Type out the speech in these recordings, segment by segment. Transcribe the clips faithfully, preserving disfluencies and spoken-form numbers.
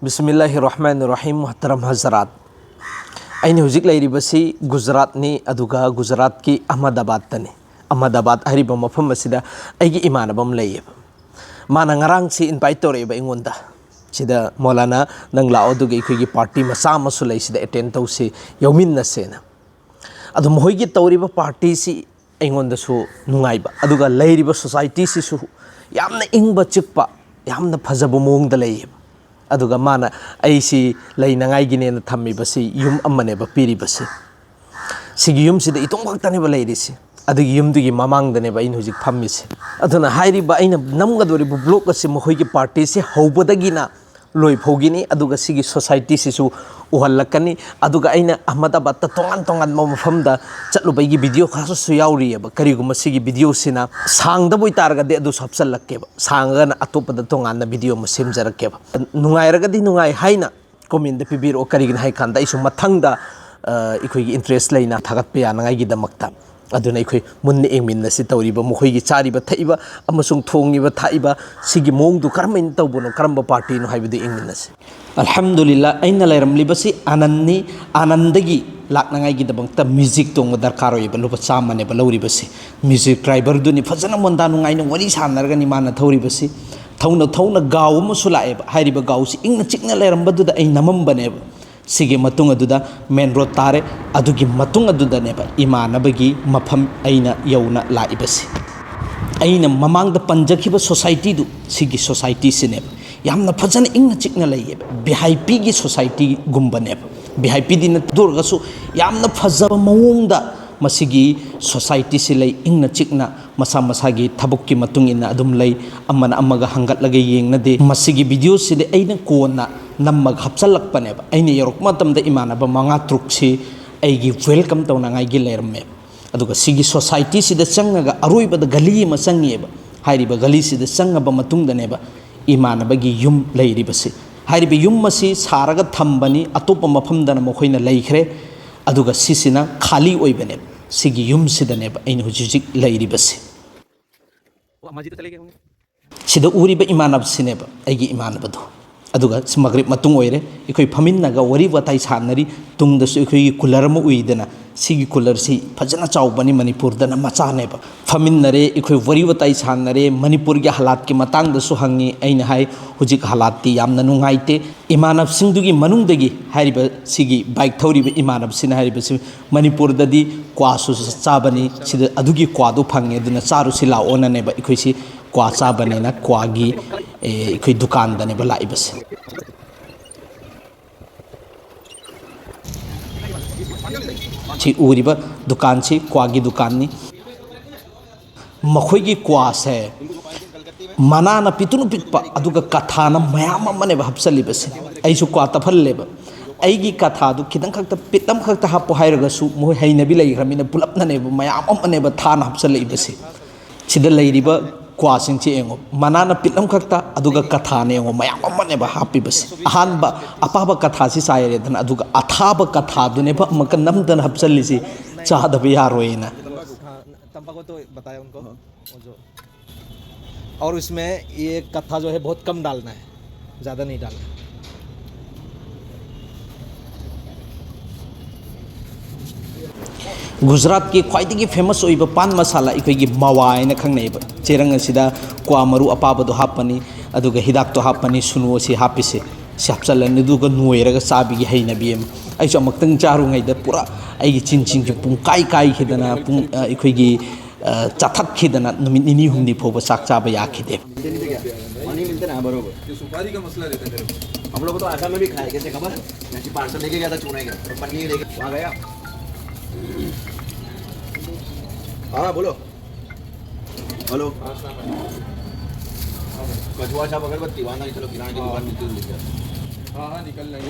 ꯕꯤꯁꯃꯤꯜꯂꯥꯍꯤ ꯔꯍꯃꯥꯟ ꯔꯍꯤꯝ꯫ ꯃꯨꯍꯇꯔꯝ ꯍꯖꯔꯥꯠ, ꯑꯩꯅ ꯍꯧꯖꯤꯛ ꯂꯩꯔꯤꯕꯁꯤ ꯒꯨꯖꯔꯥꯠꯅꯤ, ꯑꯗꯨꯒ ꯒꯨꯖꯔꯥꯠꯀꯤ ꯑꯍꯃꯗꯥꯕꯥꯗꯇꯅꯤ꯫ ꯑꯍꯃꯗꯥꯕꯥꯗ ꯍꯥꯏꯔꯤꯕ ꯃꯐꯝ ꯑꯁꯤꯗ ꯑꯩꯒꯤ ꯏꯃꯥꯟꯅꯕ ꯑꯃ ꯂꯩꯌꯦꯕ꯫ ꯃꯥꯅ ꯉꯔꯥꯡꯁꯤ ꯏꯟꯚꯥꯏꯠ ꯇꯧꯔꯛꯑꯦꯕ ꯑꯩꯉꯣꯟꯗ, "ꯁꯤꯗ ꯃꯧꯂꯥꯅꯥ, ꯅꯪ ꯂꯥꯛꯑꯣ, ꯑꯗꯨꯒ ꯑꯩꯈꯣꯏꯒꯤ ꯄꯥꯔꯇꯤ ꯃꯆꯥ ꯑꯃꯁꯨ ꯂꯩ, ꯁꯤꯗ ꯑꯦꯇꯦꯟ ꯇꯧꯁꯤ, ꯌꯥꯎꯃꯤꯟꯅꯁꯦꯅ"꯫ ꯑꯗꯣ ꯃꯈꯣꯏꯒꯤ ꯇꯧꯔꯤꯕ ꯄꯥꯔꯇꯤꯁꯤ ꯑꯩꯉꯣꯟꯗꯁꯨ ꯅꯨꯡꯉꯥꯏꯕ, ꯑꯗꯨꯒ ꯂꯩꯔꯤꯕ ꯁꯣꯁꯥꯏꯇꯤꯁꯤꯁꯨ ꯌꯥꯝꯅ ꯏꯪꯕ ꯆꯤꯛꯄ, ꯌꯥꯝꯅ ꯐꯖꯕ ꯃꯑꯣꯡꯗ ꯂꯩꯌꯦꯕ꯫ ꯑꯗꯨꯒ ꯃꯥꯅ ꯑꯩꯁꯤ ꯂꯩꯅꯉꯥꯏꯒꯤꯅꯦꯅ ꯊꯝꯃꯤꯕꯁꯤ ꯌꯨꯝ ꯑꯃꯅꯦꯕ ꯄꯤꯔꯤꯕꯁꯤ꯫ ꯁꯤꯒꯤ ꯌꯨꯝꯁꯤꯗ ꯏꯇꯣꯝ ꯈꯛꯇꯅꯦꯕ ꯂꯩꯔꯤꯁꯤ꯫ ꯑꯗꯨꯒꯤ ꯌꯨꯝꯗꯨꯒꯤ ꯃꯃꯥꯡꯗꯅꯦꯕ ꯑꯩꯅ ꯍꯧꯖꯤꯛ ꯐꯝꯃꯤꯁꯦ꯫ ꯑꯗꯨꯅ ꯍꯥꯏꯔꯤꯕ ꯑꯩꯅ ꯅꯝꯒꯗꯧꯔꯤꯕ ꯕ꯭ꯂꯣꯛ ꯑꯁꯤ ꯃꯈꯣꯏꯒꯤ ꯄꯥꯔꯇꯤꯁꯤ ꯍꯧꯕꯗꯒꯤꯅ ꯂꯣꯏ ꯐꯥꯎꯒꯤꯅꯤ, ꯑꯗꯨꯒ ꯁꯤꯒꯤ ꯁꯣꯁꯥꯏꯇꯤꯁꯤꯁꯨ ꯎꯍꯜꯂꯛꯀꯅꯤ꯫ ꯑꯗꯨꯒ ꯑꯩꯅ ꯑꯍꯃꯗꯥꯕꯥꯗꯇ ꯇꯣꯉꯥꯟ ꯇꯣꯉꯥꯟꯕ ꯃꯐꯝꯗ ꯆꯠꯂꯨꯕꯒꯤ ꯚꯤꯗꯤꯑꯣ ꯈꯔꯁꯨ ꯌꯥꯎꯔꯤꯑꯕ꯫ ꯀꯔꯤꯒꯨꯝꯕ ꯁꯤꯒꯤ ꯚꯤꯗꯤꯑꯣꯁꯤꯅ ꯁꯥꯡꯗꯕ ꯑꯣꯏꯇꯥꯔꯒꯗꯤ ꯑꯗꯨꯁꯨ ꯍꯥꯞꯆꯤꯜꯂꯛꯀꯦꯕ, ꯁꯥꯡꯉꯒꯅ ꯑꯇꯣꯞꯄꯗ ꯇꯣꯉꯥꯟꯅ ꯚꯤꯗꯤꯑꯣ ꯑꯃ ꯁꯦꯝꯖꯔꯛꯀꯦꯕ꯫ ꯅꯨꯡꯉꯥꯏꯔꯒꯗꯤ ꯅꯨꯡꯉꯥꯏ ꯍꯥꯏꯅ ꯀꯣꯃꯦꯟꯗ ꯄꯤꯕꯤꯔꯛꯑꯣ, ꯀꯔꯤꯒꯤꯅꯣ ꯍꯥꯏꯀꯥꯟꯗ ꯑꯩꯁꯨ ꯃꯊꯪꯗ, ꯑ, ꯑꯩꯈꯣꯏꯒꯤ ꯏꯟꯇꯔꯦꯁ ꯂꯩꯅ ꯊꯥꯒꯠꯄ ꯌꯥꯅꯉꯥꯏꯒꯤꯗꯃꯛꯇ꯫ ꯑꯗꯨꯅ ꯑꯩꯈꯣꯏ ꯃꯨꯟꯅ ꯌꯦꯡꯃꯤꯟꯅꯁꯤ ꯇꯧꯔꯤꯕ ꯃꯈꯣꯏꯒꯤ ꯆꯥꯔꯤꯕ ꯊꯛꯏꯕ ꯑꯃꯁꯨꯡ ꯊꯣꯡꯉꯤꯕ ꯊꯥꯛꯏꯕ ꯁꯤꯒꯤ ꯃꯑꯣꯡꯗꯨ ꯀꯔꯝꯍꯥꯏꯅ ꯇꯧꯕꯅꯣ, ꯀꯔꯝꯕ ꯄꯥꯔꯇꯤꯅꯣ ꯍꯥꯏꯕꯗꯨ ꯌꯦꯡꯃꯤꯟꯅꯁꯤ꯫ ꯑꯜꯍꯝꯗꯨꯂꯤꯜꯂꯥ, ꯑꯩꯅ ꯂꯩꯔꯝꯂꯤꯕꯁꯤ ꯑꯥꯅꯟꯅꯤ꯫ ꯑꯥꯅꯟꯗꯒꯤ ꯂꯥꯛꯅꯉꯥꯏꯒꯤꯗꯃꯛꯇ ꯃ꯭ꯌꯨꯖꯤꯛ ꯇꯣꯡꯕ ꯗꯔꯀꯥꯔ ꯑꯣꯏꯌꯦꯕ, ꯂꯨꯄꯥ ꯆꯥꯝꯃꯅꯦꯕ ꯂꯧꯔꯤꯕꯁꯤ꯫ ꯃ꯭ꯌꯨꯖꯤꯛ ꯗ꯭ꯔꯥꯏꯚꯔꯗꯨꯅꯤ, ꯐꯖꯅ ꯃꯣꯟꯗꯥ ꯅꯨꯡꯉꯥꯏꯅ ꯋꯥꯔꯤ ꯁꯥꯟꯅꯔꯒꯅꯤ ꯃꯥꯅ ꯊꯧꯔꯤꯕꯁꯤ꯫ ꯊꯧꯅ ꯊꯧꯅ ꯒꯥꯎ ꯑꯃꯁꯨ ꯂꯥꯛꯑꯦꯕ꯫ ꯍꯥꯏꯔꯤꯕ ꯒꯥꯎꯁꯤ ꯏꯪꯅ ꯆꯤꯛꯅ ꯂꯩꯔꯝꯕꯗꯨꯗ ꯑꯩ ꯅꯝꯃꯝꯕꯅꯦꯕ꯫ ꯁꯤꯒꯤ ꯃꯇꯨꯡ ꯑꯗꯨꯗ ꯃꯦꯟ ꯔꯣꯗ ꯇꯥꯔꯦ꯫ ꯑꯗꯨꯒꯤ ꯃꯇꯨꯡ ꯑꯗꯨꯗꯅꯦꯕ ꯏꯃꯥꯟꯅꯕꯒꯤ ꯃꯐꯝ ꯑꯩꯅ ꯌꯧꯅ ꯂꯥꯛꯏꯕꯁꯤ꯫ ꯑꯩꯅ ꯃꯃꯥꯡꯗ ꯄꯟꯖꯈꯤꯕ ꯁꯣꯁꯥꯏꯇꯤꯗꯨ, ꯁꯤꯒꯤ ꯁꯣꯁꯥꯏꯇꯤꯁꯤꯅꯦꯕ꯫ ꯌꯥꯝꯅ ꯐꯖꯅ ꯏꯪꯅ ꯆꯤꯛꯅ ꯂꯩꯌꯦꯕ, ꯚꯤ ꯑꯥꯏ ꯄꯤꯒꯤ ꯁꯣꯁꯥꯏꯇꯤꯒꯨꯝꯕꯅꯦꯕ꯫ ꯚꯤ ꯑꯥꯏ ꯄꯤꯗꯤ ꯅꯠꯇꯦ, ꯑꯗꯨ ꯑꯣꯏꯔꯒꯁꯨ ꯌꯥꯝꯅ ꯐꯖꯕ ꯃꯑꯣꯡꯗ ꯃꯁꯤꯒꯤ ꯁꯣꯁꯥꯏꯇꯤꯁꯤ ꯂꯩ, ꯏꯪꯅ ꯆꯤꯛꯅ꯫ ꯃꯁꯥ ꯃꯁꯥꯒꯤ ꯊꯕꯛꯀꯤ ꯃꯇꯨꯡ ꯏꯟꯅ ꯑꯗꯨꯝ ꯂꯩ, ꯑꯃꯅ ꯑꯃꯒ ꯍꯪꯒꯠꯂꯒ ꯌꯦꯡꯅꯗꯦ꯫ ꯃꯁꯤꯒꯤ ꯚꯤꯗꯤꯑꯣꯁꯤꯗꯤ ꯑꯩꯅ ꯀꯣꯟꯅ ꯅꯝꯃꯒ ꯍꯥꯞꯆꯜꯂꯛꯄꯅꯦꯕ꯫ ꯑꯩꯅ ꯌꯧꯔꯛꯄ ꯃꯇꯝꯗ ꯏꯃꯥꯟꯅꯕ ꯃꯉꯥ ꯇꯔꯨꯛꯁꯤ ꯑꯩꯒꯤ ꯋꯦꯜꯀꯝ ꯇꯧꯅꯉꯥꯏꯒꯤ ꯂꯩꯔꯝꯃꯦꯕ꯫ ꯑꯗꯨꯒ ꯁꯤꯒꯤ ꯁꯣꯁꯥꯏꯇꯤꯁꯤꯗ ꯆꯪꯉꯒ ꯑꯔꯣꯏꯕꯗ ꯒꯂꯤ ꯑꯃ ꯆꯪꯉꯦꯕ꯫ ꯍꯥꯏꯔꯤꯕ ꯒꯂꯤꯁꯤꯗ ꯆꯪꯉꯕ ꯃꯇꯨꯡꯗꯅꯦꯕ ꯏꯃꯥꯟꯅꯕꯒꯤ ꯌꯨꯝ ꯂꯩꯔꯤꯕꯁꯤ꯫ ꯍꯥꯏꯔꯤꯕ ꯌꯨꯝ ꯑꯁꯤ ꯁꯥꯔꯒ ꯊꯝꯕꯅꯤ, ꯑꯇꯣꯞꯄ ꯃꯐꯝꯗꯅ ꯃꯈꯣꯏꯅ ꯂꯩꯈ꯭ꯔꯦ꯫ ꯑꯗꯨꯒ ꯁꯤꯁꯤꯅ ꯈꯥꯂꯤ ꯑꯣꯏꯕꯅꯦꯕ꯫ ꯁꯤꯒꯤ ꯌꯨꯝꯁꯤꯗꯅꯦꯕ ꯑꯩꯅ ꯍꯧꯖꯤꯛ ꯍꯧꯖꯤꯛ ꯂꯩꯔꯤꯕꯁꯤ꯫ ꯁꯤꯗ ꯎꯔꯤꯕ ꯏꯃꯥꯟꯅꯕꯁꯤꯅꯦꯕ ꯑꯩꯒꯤ ꯏꯃꯥꯟꯅꯕꯗꯣ꯫ ꯑꯗꯨꯒ ꯁꯤ ꯃꯒ꯭ꯔꯤꯕ ꯃꯇꯨꯡ ꯑꯣꯏꯔꯦ, ꯑꯩꯈꯣꯏ ꯐꯝꯃꯤꯟꯅꯒ ꯋꯥꯔꯤ ꯋꯥꯇꯥꯏ ꯁꯥꯟꯅꯔꯤ꯫ ꯇꯨꯡꯗꯁꯨ ꯑꯩꯈꯣꯏꯒꯤ ꯀꯨꯂꯔ ꯑꯃ ꯎꯏꯗꯅ, ꯁꯤꯒꯤ ꯀꯨꯂꯔꯁꯤ ꯐꯖꯅ ꯆꯥꯎꯕꯅꯤ, ꯃꯅꯤꯄꯨꯔꯗꯅ ꯃꯆꯥꯅꯦꯕ꯫ ꯐꯝꯃꯤꯟꯅꯔꯦ, ꯑꯩꯈꯣꯏ ꯋꯥꯔꯤ ꯋꯥꯇꯥꯏ ꯁꯥꯟꯅꯔꯦ, ꯃꯅꯤꯄꯨꯔꯒꯤ ꯍꯥꯂꯥꯠꯀꯤ ꯃꯇꯥꯡꯗꯁꯨ ꯍꯪꯉꯤ꯫ ꯑꯩꯅ ꯍꯥꯏ, ꯍꯧꯖꯤꯛ ꯍꯥꯂꯥꯠꯇꯤ ꯌꯥꯝꯅ ꯅꯨꯡꯉꯥꯏꯇꯦ꯫ ꯏꯃꯥꯟꯅꯕꯁꯤꯡꯗꯨꯒꯤ ꯃꯅꯨꯡꯗꯒꯤ ꯍꯥꯏꯔꯤꯕ ꯁꯤꯒꯤ ꯕꯥꯏꯛ ꯊꯧꯔꯤꯕ ꯏꯃꯥꯟꯅꯕꯁꯤꯅ ꯍꯥꯏꯔꯤꯕꯁꯤ, ꯃꯅꯤꯄꯨꯔꯗꯗꯤ ꯀ꯭ꯋꯥꯁꯨ ꯆꯥꯕꯅꯤ, ꯁꯤꯗ ꯑꯗꯨꯒꯤ ꯀ꯭ꯋꯥꯗꯨ ꯐꯪꯉꯦ, ꯑꯗꯨꯅ ꯆꯥꯔꯨꯁꯤ ꯂꯥꯛꯑꯣꯅꯅꯦꯕ ꯑꯩꯈꯣꯏꯁꯤ ꯀ꯭ꯋꯥ ꯆꯥꯕꯅꯤꯅ ꯀ꯭ꯋꯥꯒꯤ, ꯑꯦ, ꯑꯩꯈꯣꯏ ꯗꯨꯀꯥꯟꯗꯅꯦꯕ ꯂꯥꯛꯏꯕꯁꯦ꯫ ꯁꯤ ꯎꯔꯤꯕ ꯗꯨꯀꯥꯟꯁꯤ ꯀ꯭ꯋꯥꯒꯤ ꯗꯨꯀꯥꯟꯅꯤ꯫ ꯃꯈꯣꯏꯒꯤ ꯀ꯭ꯋꯥꯁꯦ ꯃꯅꯥꯅ ꯄꯤꯛꯇꯨꯅ ꯄꯤꯛꯄ, ꯑꯗꯨꯒ ꯀꯊꯥꯅ ꯃꯌꯥꯝ ꯑꯃꯅꯦꯕ ꯍꯥꯞꯆꯜꯂꯤꯕꯁꯦ꯫ ꯑꯩꯁꯨ ꯀ꯭ꯋꯥ ꯇꯞꯍꯜꯂꯦꯕ꯫ ꯑꯩꯒꯤ ꯀꯊꯥꯗꯨ ꯈꯤꯇꯪ ꯈꯛꯇ, ꯄꯤꯠ ꯑꯃꯈꯛꯇ ꯍꯥꯞꯄꯣ ꯍꯥꯏꯔꯒꯁꯨ, ꯃꯣꯏ ꯍꯩꯅꯕꯤ ꯂꯩꯈ꯭ꯔꯃꯤꯅ ꯄꯨꯂꯞꯅꯅꯦꯕ, ꯃꯌꯥꯝ ꯑꯃꯅꯦꯕ ꯊꯥꯅ ꯍꯥꯞꯆꯜꯂꯛꯏꯕꯁꯦ꯫ ꯁꯤꯗ ꯂꯩꯔꯤꯕ ꯀ꯭ꯋꯥꯁꯤꯡꯁꯦ ꯌꯦꯡꯉꯣ, ꯃꯅꯥꯅ ꯄꯤꯠ ꯑꯃꯈꯛꯇ, ꯑꯗꯨꯒ ꯀꯊꯥꯅ ꯌꯦꯡꯉꯣ, ꯃꯌꯥꯝ ꯑꯃꯅꯦꯕ ꯍꯥꯞꯄꯤꯕꯁꯦ꯫ ꯑꯍꯥꯟꯕ ꯑꯄꯥꯕ ꯀꯊꯥꯁꯤ ꯆꯥꯏꯔꯦꯗꯅ, ꯑꯗꯨꯒ ꯑꯊꯥꯕ ꯀꯊꯥꯗꯨꯅꯦꯕ ꯑꯃꯨꯛꯀ ꯅꯝꯗꯅ ꯍꯥꯞꯆꯜꯂꯤꯁꯤ, ꯆꯥꯗꯕ ꯌꯥꯔꯣꯏꯅ꯫ हाँ, तंबाकू तो बताया उनको। वो जो, और इसमें ये कत्था जो है बहुत कम डालना है, ज़्यादा नहीं डालना। ꯒꯨꯖꯔꯥꯠꯀꯤ ꯈ꯭ꯋꯥꯏꯗꯒꯤ ꯐꯦꯃꯁ ꯑꯣꯏꯕ ꯄꯥꯟ ꯃꯁꯥꯂꯥ, ꯑꯩꯈꯣꯏꯒꯤ ꯃꯋꯥ ꯍꯥꯏꯅ ꯈꯪꯅꯩꯕ꯫ ꯆꯦꯔꯪ ꯑꯁꯤꯗ ꯀ꯭ꯋꯥ ꯃꯔꯨ ꯑꯄꯥꯕꯗꯣ ꯍꯥꯞꯄꯅꯤ, ꯑꯗꯨꯒ ꯍꯤꯗꯥꯛꯇꯣ ꯍꯥꯞꯄꯅꯤ, ꯁꯨꯅꯨ ꯑꯁꯤ ꯍꯥꯞꯄꯤꯁꯦ, ꯁꯤ ꯍꯥꯞꯆꯜꯂꯅꯤ, ꯑꯗꯨꯒ ꯅꯣꯏꯔꯒ ꯆꯥꯕꯤꯒꯤ ꯍꯩꯅꯕꯤ ꯑꯃ꯫ ꯑꯩꯁꯨ ꯑꯃꯨꯛꯇꯪ ꯆꯥꯔꯨꯉꯩꯗ ꯄꯨꯔꯥ ꯑꯩꯒꯤ ꯆꯤꯟꯁꯤꯡꯁꯦ ꯄꯨꯡ ꯀꯥꯏ ꯀꯥꯏꯈꯤꯗꯅ, ꯄꯨꯡ, ꯑ, ꯑꯩꯈꯣꯏꯒꯤ, ꯑ, ꯆꯥꯊꯠꯈꯤꯗꯅ ꯅꯨꯃꯤꯠ ꯅꯤꯅꯤ ꯍꯨꯝꯅꯤ ꯐꯥꯎꯕ ꯆꯥꯛ ꯆꯥꯕ ꯌꯥꯈꯤꯗꯦ꯫ पानी मिलते ना, हाँ, बरोबर। ये सुपारी का मसला रहता है मेरे को। हम लोग को तो आसाम में भी खाया, कैसे खबर? यहाँ से पार्सल लेके गया था चूने का, और पन्नी लेके वहाँ गया। हाँ, बोलो। हेलो। कछुआ छाप अगरबत्ती, वहाँ नहीं, चलो, किराने की दुकान मिलती है, लेके आओ।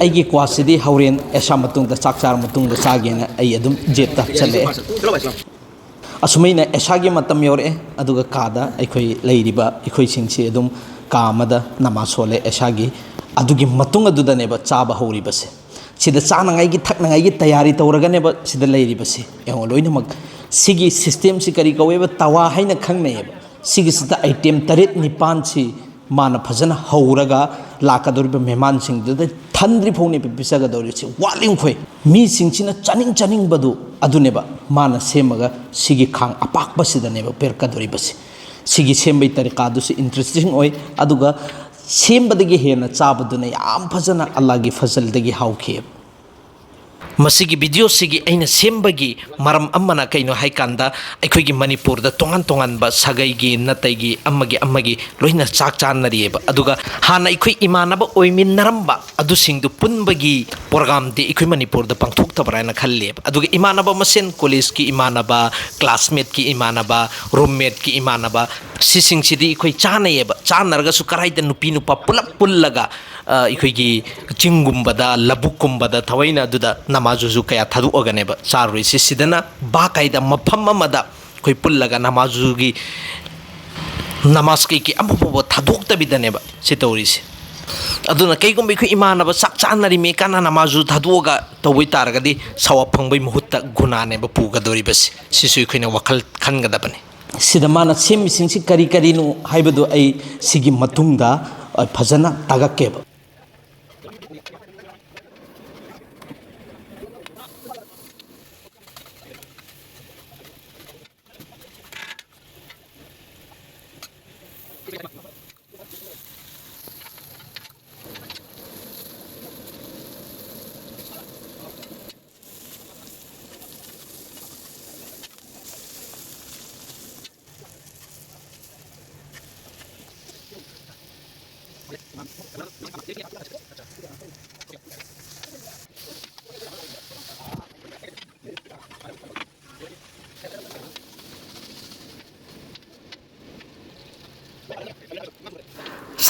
ꯑꯩꯒꯤ ꯀ꯭ꯋꯥꯁꯤꯗꯤ ꯍꯣꯔꯦꯟ ꯑꯦꯁꯥ ꯃꯇꯨꯡꯗ, ꯆꯥꯛ ꯆꯥꯔ ꯃꯇꯨꯡꯗ ꯆꯥꯒꯦꯅ ꯑꯩ ꯑꯗꯨꯝ ꯖꯦꯕꯇ ꯍꯥꯞꯆꯜꯂꯛꯑꯦ꯫ चलो भाई साहब। ꯑꯁꯨꯃꯥꯏꯅ ꯑꯦꯁꯥꯒꯤ ꯃꯇꯝ ꯌꯧꯔꯛꯑꯦ, ꯑꯗꯨꯒ ꯀꯥꯗ ꯑꯩꯈꯣꯏ ꯂꯩꯔꯤꯕ ꯑꯩꯈꯣꯏꯁꯤꯡꯁꯤ ꯑꯗꯨꯝ ꯀꯥ ꯑꯃꯗ ꯅꯃꯥꯖ ꯁꯣꯜꯂꯦ ꯑꯦꯁꯥꯒꯤ꯫ ꯑꯗꯨꯒꯤ ꯃꯇꯨꯡ ꯑꯗꯨꯗꯅꯦꯕ ꯆꯥꯕ ꯍꯧꯔꯤꯕꯁꯦ꯫ ꯁꯤꯗ ꯆꯥꯅꯉꯥꯏꯒꯤ ꯊꯛꯅꯉꯥꯏꯒꯤ ꯇꯌꯥꯔꯤ ꯇꯧꯔꯒꯅꯦꯕ ꯁꯤꯗ ꯂꯩꯔꯤꯕꯁꯤ꯫ ꯌꯦꯡꯉꯣ, ꯂꯣꯏꯅꯃꯛ ꯁꯤꯒꯤ systemꯁꯤ ꯀꯔꯤ ꯀꯧꯋꯦꯕ? ꯇꯋꯥ ꯍꯥꯏꯅ ꯈꯪꯅꯩꯌꯦꯕ꯫ ꯁꯤꯒꯤꯁꯤꯗ item ꯇꯔꯦꯠ ꯅꯤꯄꯥꯟꯁꯤ ꯃꯥꯅ ꯐꯖꯅ ꯍꯧꯔꯒ ꯂꯥꯛꯀꯗꯧꯔꯤꯕ ꯃꯦꯍꯃꯥꯟꯁꯤꯡꯗꯨꯗ ꯊꯟꯗ꯭ꯔꯤ ꯐꯥꯎꯅꯦꯕ ꯄꯤꯖꯒꯗꯧꯔꯤꯁꯤ꯫ ꯋꯥꯠꯂꯤꯈꯣꯏ ꯃꯤꯁꯤꯡꯁꯤꯅ ꯆꯥꯅꯤꯡ ꯆꯥꯅꯤꯡꯕꯗꯨ ꯑꯗꯨꯅꯦꯕ ꯃꯥꯅ ꯁꯦꯝꯃꯒ ꯁꯤꯒꯤ ꯈꯥꯡ ꯑꯄꯥꯛꯄꯁꯤꯗꯅꯦꯕ ꯄꯤꯔꯛꯀꯗꯧꯔꯤꯕꯁꯤ꯫ ꯁꯤꯒꯤ ꯁꯦꯝꯕꯒꯤ ꯇꯔꯤꯀꯥꯗꯨꯁꯨ interesting ꯑꯣꯏ, ꯑꯗꯨꯒ ꯁꯦꯝꯕꯗꯒꯤ ꯍꯦꯟꯅ ꯆꯥꯕꯗꯨꯅ ꯌꯥꯝ ꯐꯖꯅ ꯑꯜꯂꯥꯒꯤ ꯐꯖꯜꯗꯒꯤ ꯍꯥꯎꯈꯤꯑꯕ꯫ ꯃꯁꯤꯒꯤ ꯚꯤꯗꯤꯑꯣꯁꯤꯒꯤ ꯑꯩꯅ ꯁꯦꯝꯕꯒꯤ ꯃꯔꯝ ꯑꯃꯅ ꯀꯩꯅꯣ ꯍꯥꯏꯀꯥꯟꯗ, ꯑꯩꯈꯣꯏꯒꯤ ꯃꯅꯤꯄꯨꯔꯗ ꯇꯣꯉꯥꯟ ꯇꯣꯉꯥꯟꯕ ꯁꯥꯒꯩꯒꯤ, ꯅꯥꯇꯩꯒꯤ, ꯑꯃꯒꯤ ꯑꯃꯒꯤ ꯂꯣꯏꯅ ꯆꯥꯛ ꯆꯥꯅꯔꯤꯑꯕ꯫ ꯑꯗꯨꯒ ꯍꯥꯟꯅ ꯑꯩꯈꯣꯏ ꯏꯃꯥꯟꯅꯕ ꯑꯣꯏꯃꯤꯟꯅꯔꯝꯕ ꯑꯗꯨꯁꯤꯡꯗꯨ ꯄꯨꯟꯕꯒꯤ ꯄ꯭ꯔꯣꯒꯥꯝꯗꯤ ꯑꯩꯈꯣꯏ ꯃꯅꯤꯄꯨꯔꯗ ꯄꯥꯡꯊꯣꯛꯇꯕ꯭ꯔꯥ ꯍꯥꯏꯅ ꯈꯜꯂꯦꯕ꯫ ꯑꯗꯨꯒ ꯏꯃꯥꯟꯅꯕ ꯃꯁꯦꯟ, ꯀꯣꯂꯦꯖꯀꯤ ꯏꯃꯥꯟꯅꯕ, ꯀ꯭ꯂꯥꯁꯃꯦꯠꯀꯤ ꯏꯃꯥꯟꯅꯕ, ꯔꯨꯝꯃꯦꯠꯀꯤ ꯏꯃꯥꯟꯅꯕ, ꯁꯤꯁꯤꯡꯁꯤꯗꯤ ꯑꯩꯈꯣꯏ ꯆꯥꯅꯩꯌꯦꯕ꯫ ꯆꯥꯅꯔꯒꯁꯨ ꯀꯔꯥꯏꯗ ꯅꯨꯄꯤ ꯅꯨꯄꯥ ꯄꯨꯂꯞ ꯄꯨꯜꯂꯒ, ꯑ, ꯑꯩꯈꯣꯏꯒꯤ ꯆꯤꯡꯒꯨꯝꯕꯗ, ꯂꯧꯕꯨꯛꯀꯨꯝꯕꯗ ꯊꯑꯣꯏꯅ ꯑꯗꯨꯗ ꯅꯃꯥꯖꯨꯁꯨ ꯀꯌꯥ ꯊꯥꯗꯣꯛꯑꯒꯅꯦꯕ ꯆꯥꯔꯨꯔꯤꯁꯤ꯫ ꯁꯤꯗꯅ ꯕꯥꯀꯥꯏꯗ ꯃꯐꯝ ꯑꯃꯗ ꯑꯩꯈꯣꯏ ꯄꯨꯜꯂꯒ ꯅꯃꯥꯖꯨꯒꯤ, ꯅꯃꯥꯖ ꯀꯩꯀꯩ ꯑꯃꯐꯥꯎꯕ ꯊꯥꯗꯣꯛꯇꯕꯤꯗꯅꯦꯕ ꯁꯤ ꯇꯧꯔꯤꯁꯦ꯫ ꯑꯗꯨꯅ ꯀꯩꯒꯨꯝꯕ ꯑꯩꯈꯣꯏ ꯏꯃꯥꯟꯅꯕ ꯆꯥꯛ ꯆꯥꯅꯔꯤꯃꯦ ꯀꯥꯟꯅ ꯅꯃꯥꯖꯨ ꯊꯥꯗꯣꯛꯑꯒ ꯇꯧꯕ ꯇꯥꯔꯒꯗꯤ ꯁꯋꯥꯕ ꯐꯪꯕꯒꯤ ꯃꯍꯨꯠꯇ ꯒꯨꯅꯥꯅꯦꯕ ꯄꯨꯒꯗꯧꯔꯤꯕꯁꯤ꯫ ꯁꯤꯁꯨ ꯑꯩꯈꯣꯏꯅ ꯋꯥꯈꯜ ꯈꯟꯒꯗꯕꯅꯤ꯫ ꯁꯤꯗ ꯃꯥꯅ ꯁꯦꯝꯃꯤꯁꯤꯡꯁꯤ ꯀꯔꯤ ꯀꯔꯤꯅꯣ ꯍꯥꯏꯕꯗꯨ ꯑꯩ ꯁꯤꯒꯤ ꯃꯇꯨꯡꯗ, ꯑ, ꯐꯖꯅ ꯇꯥꯛꯂꯛꯀꯦꯕ꯫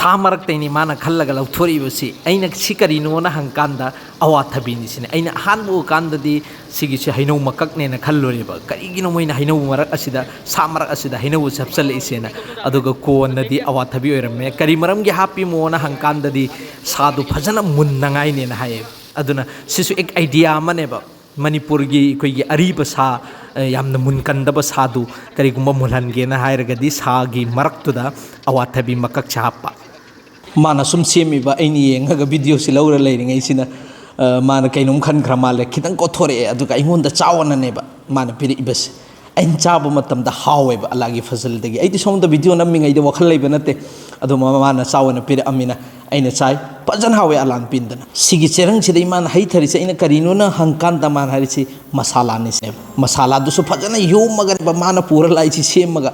ꯁꯥ ꯃꯔꯛꯇꯩꯅꯤ ꯃꯥꯅ ꯈꯜꯂꯒ ꯂꯧꯊꯣꯔꯛꯏꯕꯁꯤ꯫ ꯑꯩꯅ ꯁꯤ ꯀꯔꯤꯅꯣꯅ ꯍꯪꯀꯥꯟꯗ ꯑꯋꯥꯊꯕꯤꯅꯤ ꯁꯤꯅꯤ꯫ ꯑꯩꯅ ꯑꯍꯥꯟꯕ ꯎꯀꯥꯟꯗꯗꯤ ꯁꯤꯒꯤꯁꯤ ꯍꯩꯅꯧ ꯃꯀꯛꯅꯦꯅ ꯈꯜꯂꯨꯔꯦꯕ꯫ ꯀꯔꯤꯒꯤꯅꯣ ꯃꯣꯏꯅ ꯍꯩꯅꯧ ꯃꯔꯛ ꯑꯁꯤꯗ, ꯁꯥ ꯃꯔꯛ ꯑꯁꯤꯗ ꯍꯩꯅꯧ ꯑꯁꯤ ꯍꯥꯞꯆꯜꯂꯛꯏꯁꯦꯅ꯫ ꯑꯗꯨꯒ ꯀꯣꯟꯅꯗꯤ ꯑꯋꯥꯊꯕꯤ ꯑꯣꯏꯔꯝꯃꯦ꯫ ꯀꯔꯤ ꯃꯔꯝꯒꯤ ꯍꯥꯞꯄꯤꯃꯣꯅ ꯍꯪꯀꯥꯟꯗꯗꯤ ꯁꯥꯗꯨ ꯐꯖꯅ ꯃꯨꯟꯅꯉꯥꯏꯅꯦꯅ ꯍꯥꯏꯌꯦ꯫ ꯑꯗꯨꯅ ꯁꯤꯁꯨ ꯑꯦꯛ ꯑꯥꯏꯗꯤꯌꯥ ꯑꯃꯅꯦꯕ꯫ ꯃꯅꯤꯄꯨꯔꯒꯤ ꯑꯩꯈꯣꯏꯒꯤ ꯑꯔꯤꯕ ꯁꯥ, ꯑ, ꯌꯥꯝꯅ ꯃꯨꯟꯒꯟꯗꯕ ꯁꯥꯗꯨ ꯀꯔꯤꯒꯨꯝꯕ ꯃꯨꯜꯍꯟꯒꯦꯅ ꯍꯥꯏꯔꯒꯗꯤ ꯁꯥꯒꯤ ꯃꯔꯛꯇꯨꯗ ꯑꯋꯥꯊꯕꯤ ꯃꯀꯛꯁꯦ ꯍꯥꯞꯄ꯫ ꯃꯥꯅ ꯁꯨꯝ ꯁꯦꯝꯃꯤꯕ, ꯑꯩꯅ ꯌꯦꯡꯉꯒ ꯚꯤꯗꯤꯑꯣꯁꯤ ꯂꯧꯔ ꯂꯩꯔꯤꯉꯩꯁꯤꯅ, ꯑ, ꯃꯥꯅ ꯀꯩꯅꯣꯝ ꯈꯟꯈ꯭ꯔ ꯃꯥꯜꯂꯦ, ꯈꯤꯇꯪ ꯀꯣꯊꯣꯔꯛꯑꯦ, ꯑꯗꯨꯒ ꯑꯩꯉꯣꯟꯗ ꯆꯥꯎꯑꯣꯅꯅꯦꯕ ꯃꯥꯅ ꯄꯤꯔꯛꯏꯕꯁꯦ꯫ ꯑꯩꯅ ꯆꯥꯕ ꯃꯇꯝꯗ ꯍꯥꯎꯋꯦꯕ ꯑꯂꯥꯒꯤ ꯐꯖꯜꯗꯒꯤ꯫ ꯑꯩꯗꯤ ꯁꯣꯝꯗ ꯚꯤꯗꯤꯑꯣ ꯅꯝꯃꯤꯉꯩꯗ ꯋꯥꯈꯜ ꯂꯩꯕ ꯅꯠꯇꯦ, ꯑꯗꯣ ꯃꯥꯅ ꯆꯥꯎꯑꯣꯅ ꯄꯤꯔꯛꯑꯃꯤꯅ ꯑꯩꯅ ꯆꯥꯏ꯫ ꯐꯖꯅ ꯍꯥꯎꯋꯦ ꯑꯂꯥꯅ ꯄꯤꯟꯗꯅ꯫ ꯁꯤꯒꯤ ꯆꯦꯔꯪꯁꯤꯗ ꯏꯃꯥꯅ ꯍꯩꯊꯔꯤꯁꯦ ꯑꯩꯅ ꯀꯔꯤꯅꯣꯅ ꯍꯪꯀꯥꯟꯗ ꯃꯥꯅ ꯍꯥꯏꯔꯤꯁꯤ ꯃꯁꯥꯂꯥꯅꯤ ꯁꯤꯅꯦꯕ꯫ ꯃꯁꯥꯂꯥꯗꯨꯁꯨ ꯐꯖꯅ ꯌꯣꯝꯃꯒꯅꯦꯕ ꯃꯥꯅ ꯄꯨꯔ ꯂꯥꯛꯏꯁꯤ ꯁꯦꯝꯃꯒ꯫